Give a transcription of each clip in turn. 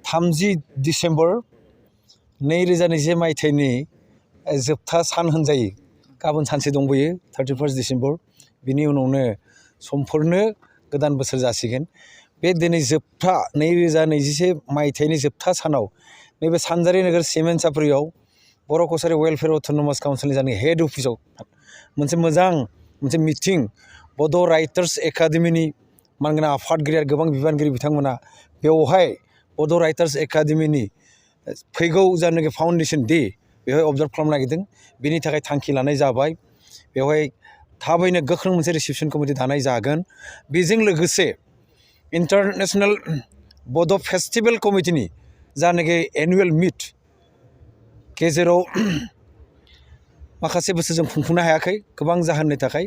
30 December 2020 मायथाइनि जोबथा सान होनजायो गाबोन सानसे दंबोयो 31 डिसेम्बर बिनि उनावनो समफोरनो गोदान बोसोर जासिगोन बे दिनै जोबथा 2021 मायथाइनि जोबथा सानाव नैबे सानजारि नोगोर सिमेन्सापुरियाव बर' कसारि वेलफेयार अट'नमास काउन्सिलनि जानि हेड अफिसाव मोनसे मोजां मोनसे मिटिं बड' राइटार्स एकाडेमिनि मानगोनां आफादगिरि आरो गोबां बिबानगिरि बिथांमोना बेवहाय बड' राइटार्स एकाडेमिनि फैगौ जायनाखि फाउन्डेसन डे बेवहाय अबजार्भ खालामनो नागिरदों बेनि थाखाय थांखि लानाय जाबाय बेवहाय थाबैनो गोख्रों मोनसे रिसेपसन कमिटि दानाय जागोन बेजों लोगोसे इन्टारनेशनेल बड' फेस्टिभेल कमिटिनि जायनाखि एनुवेल मिट गेजेराव माखासे बोसोर जों खुंफुंनो हायाखै गोबां जाहोननि थाखाय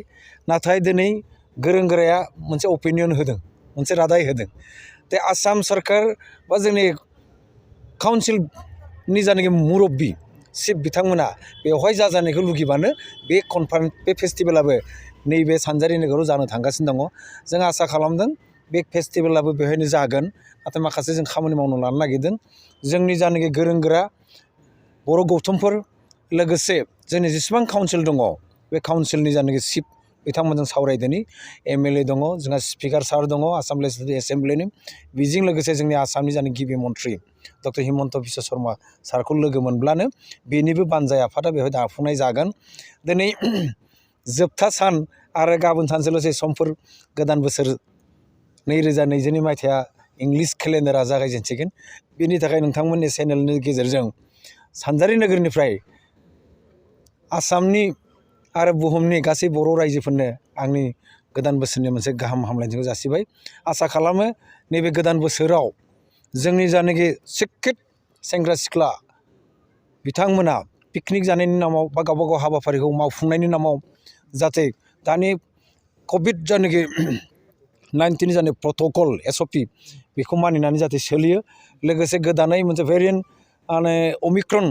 नाथाय दिनै गोरों गोराया मोनसे अपिनियन होदों मोनसे रादाय होदों दे आसाम सरकार बा जोंनि काउन्सिलनि जायनाखि मुरब्बि चिफ बिथांमोना बेवहाय जाजानायखौ लुगैबानो बे फेस्टिभेलाबो नैबे सानजारि नोगोराव जानो थांगासिनो दङ जों आसा खालामदों बे फेस्टिभेलाबो बेवहायनो जागोन नाथाय माखासे जों खामानि मावनो लानो नागिरदों जोंनि जायनाखि गोरों गोरा बर' गौथुमफोर लोगोसे जोंनि जेसेबां काउन्सिल दङ बे काउन्सिलनि जायनाखि चिफ बिथांमोनजों सावरायदोनि एमएलए दङ जोंहा स्पिकार सार दङ आसाम लेजिस्लेटिभ एसेम्ब्लिनि बेजों लोगोसे जोंनि आसामनि जानि गिबि मन्थ्रि डक्टर हिमन्त बिश्व शर्मा सारखौ लोगो मोनब्लानो बेनिबो बानजाय आफादा बेवहाय दाफुंनाय जागोन दिनै जोबथा सान आरो गाबोन सानसेल'सै समफोर गोदान बोसोर 2022 मायथाइया इंलिश केलेन्डारा जागायजेनसिगोन बेनि थाखाय नोंथांमोननि चेनेलनि गेजेरजों सानजारि नोगोरनिफ्राय आसामनि आरो बुहुमनि गासै बर' रायजोफोरनो आंनि गोदान बोसोरनि मोनसे गाहाम हामलायनायखौ जासिबाय आसा खालामो नैबे गोदान बोसोराव जोंनि जायनाखि शिक्षित सेंग्रा सिख्ला बिथांमोना पिकनिक जानायनि नामाव बा गावबा गाव हाबाफारिखौ मावफुंनायनि नामाव जाहाथे दानि कभिड जायनाखि 19 जानाय प्रट'कल SOP बेखौ मानिनानै जाहाथे सोलियो लोगोसे गोदानै मोनसे भेरिएन्ट अमिक्रन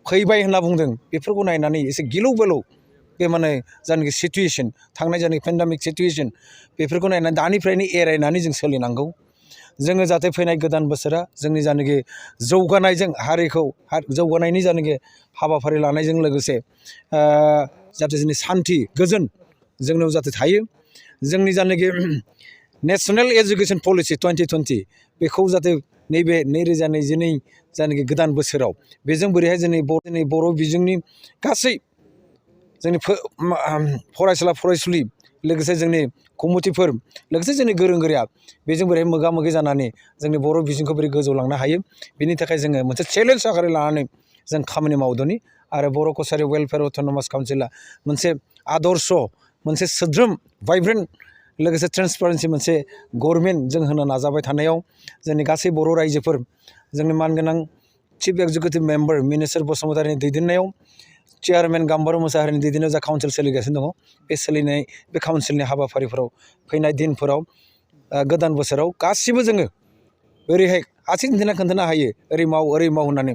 फैबाय होनना बुंदों बेफोरखौ नायनानै एसे गिलौ बालौ बे माने जायनाखि सिटुवेसन थांनाय जायनाखि पेन्डेमिक सिटुवेसन बेफोरखौ नायनानै दानिफ्रायनो एरायनानै जों सोलिनांगौ जोङो जाहाथे फैनाय गोदान बोसोरा जोंनि जायनाखि जौगानायजों हारिखौ जौगानायनि जायनाखि हाबाफारि लानायजों लोगोसे जाहाथे जोंनि सान्थि गोजोन जोंनाव जाहाथे थायो जोंनि जायनाखि नेशनेल एजुकेशन पलिसि 2020 बेखौ जाहाथे नैबे 2022 जायनाखि गोदान बोसोराव बेजों बोरैहाय जोंनि बर' बिजोंनि गासै जोंनि फरायसुला फरायसुलि लोगोसे जोंनि कमिटिफोर लोगोसे जोंनि गोरों गोराया बेजों बोरैहाय मोगा मोगि जानानै जोंनि बर' बिजोंखौ बोरै गोजौ लांनो हायो बेनि थाखाय जोङो मोनसे चेलेन्ज आकारै लानानै जों खामानि मावदोंनि आरो बर' कसारि वेलफेयार अट'नमास काउन्सिला मोनसे आदर्श मोनसे सोद्रोम भाइब्रेन्ट लोगोसे ट्रेन्सपारेन्सि मोनसे गभर्नमेन्ट जों होनो नाजाबाय थानायाव जोंनि गासै बर' रायजोफोर जोंनि मानगोनां चिफ एक्जिकिउटिभ मेम्बार मिनिस्टार बसुमतारिनि दैदेननायाव चेयारमेन गाम्बारु मोसाहारिनि दैदेननायाव जा काउन्सिल सोलिगासिनो दङ बे काउन्सिलनि हाबाफारिफोराव फैनाय दिनफोराव गोदान बोसोराव गासिबो जोङो ओरैहाय आसि दिन्थिना खोन्थानो हायो ओरै माव होननानै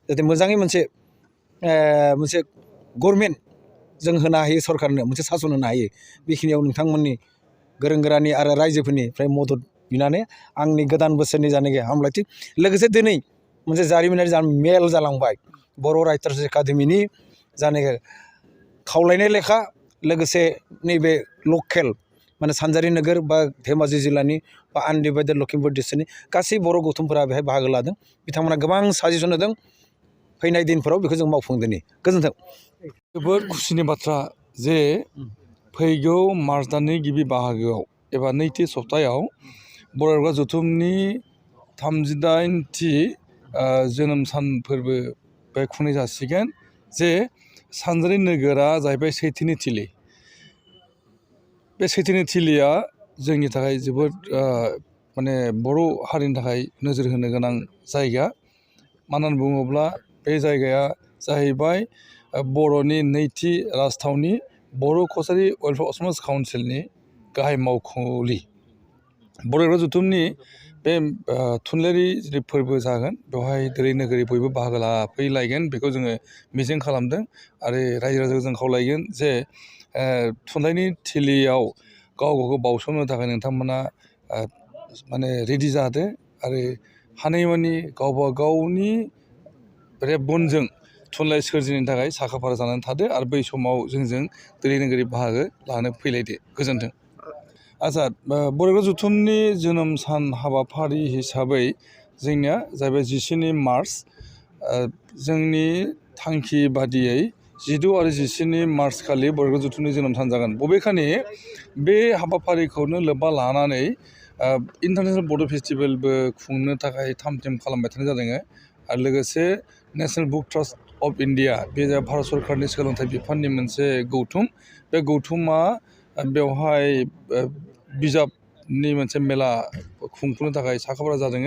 जाहाथे मोजाङै मोनसे गभर्नमेन्ट जों होनो हायो सरकारनो मोनसे सासन होनो हायो बेखिनियाव नोंथांमोननि गोरों गोरानि आरो रायजोफोरनिफ्राय मदद बिनानै आंनि गोदान बोसोरनि जायनाखि हामलायथि लोगोसे दिनै मोनसे जारिमिनारि मेल जालांबाय बर' राइटार्स एकाडेमिनि जायनाखि खावलायनाय लेखा लोगोसे नैबे लकेल माने सानजारि नोगोर बा धेमाजि जिल्लानि बा आनडिभाइडेड लखिमपुर डिस्ट्रिक्टनि गासै बर' गौथुमफोरा बेहाय बाहागो लादों बिथांमोना गोबां साजेसन होदों फैनाय दिनफोराव बेखौ जों मावफुंदोंनि गोजोन्थों जोबोद खुसिनि बाथ्रा जे फैगौ मार्च दाननि गिबि बाहागोआव एबा नैथि सप्तायाव बर' रावग्रा जथुमनि 38थि जोनोम सान फोरबो बे खुंनाय जासिगोन जे सानजारि नोगोरा जाहैबाय सैथोनि थिलि बे सैथोनि थिलिया जोंनि थाखाय जोबोद माने बर' हारिनि थाखाय नोजोर होनो गोनां जायगा मानो होनना बुङोब्ला बे जायगाया जाहैबाय बर'नि नैथि राजथावनि बर' कसारि वेलफेयार अट'नमास काउन्सिलनि गाहाय मावखुलि बर' रावग्रा जथुमनि बे थुनलाइयारि जि फोरबो जागोन बेवहाय दोलै नोगोरै बयबो बाहागो लाफैलायगोन बेखौ जोङो मिजिं खालामदों आरो रायजो राजाखौ जों खावलायगोन जे थुनलाइनि थिलियाव गाव गावखौ बाउसोमनो थाखाय नोंथांमोना माने रेडि जादो आरो हानायमानि गावबा गावनि रेबगनजों थुनलाइ सोरजिनो थाखाय साखा फारा जानानै थादो आरो बै समाव जोंजों दैदेनगिरि बाहागो लानो फैलायदो। गोजोन्थों। आच्चा, बर'राव जथुमनि जोनोम सान हाबाफारि हिसाबै जोंनिया जाहैबाय 17 मार्च। जोंनि थांखि बादियै 12 आरो 17 मार्च खालि बर'राव जथुमनि जोनोम सान जागोन। बबेखानि बे हाबाफारिखौनो लोब्बा लानानै इन्टारनेसनेल बड' फेस्टिभेलबो खुंनो थाखाय थाम थिम खालामबाय थानाय जादों। आरो लोगोसे national book trust of India, बे भारत सरकारनि सोलोंथाइ बिफाननि मोनसे गौथुम। बे गौथुमा बेवहाय बिजाबनि मोनसे मेला खुंफुंनो थाखाय साखाफारा जादों।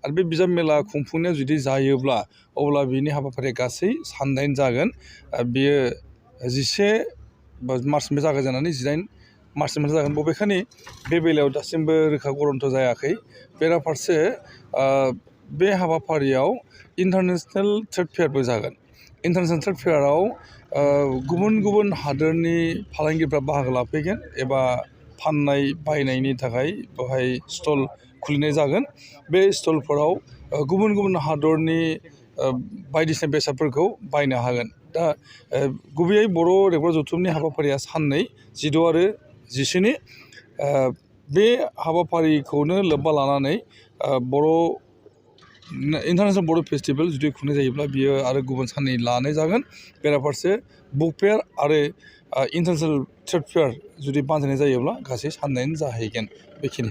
आरो बे बिजाब मेला खुंफुंनाया जुदि जायोब्ला अब्ला बिनि हाबाफारिया गासै सानदाइन जागोन। बेयो 11 मार्चनिफ्राय जागायजेननानै 18 मार्चनिफ्राय जागोन। बबेखानि बे बेलायाव दासिमबो रोखा गरन्थ जायाखै। बेराफारसे बे हाबाफारियाव इन्टारनेसनेल ट्रेड फेयारबो जागोन। इन्टारनेसनेल ट्रेड फेयाराव गुबुन गुबुन हादोरनि फालांगिफ्रा बाहागो लाफैगोन एबा फाननाय बायनायनि थाखाय बेवहाय स्टल खुलिनाय जागोन। बे स्टलफोराव गुबुन गुबुन हादरनि बायदिसिना बेसादफोरखौ बायनो हागोन। दा गुबैयै बर' रेबगन जथुमनि हाबाफारिया साननै, 12 आरो 17। बे हाबाफारिखौनो लोब्बा लानानै इन्टारनेसनेल बर' फेस्टिभेल जुदि खुंनाय जायोब्ला बियो आरो गुबुन साननै लानाय जागोन। बेराफारसे बुक फेयार आरो इन्टारनेसनेल ट्रेड फेयार जुदि बानजायनाय जायोब्ला गासै सानदाइन जाहैगोन। बेखिनि।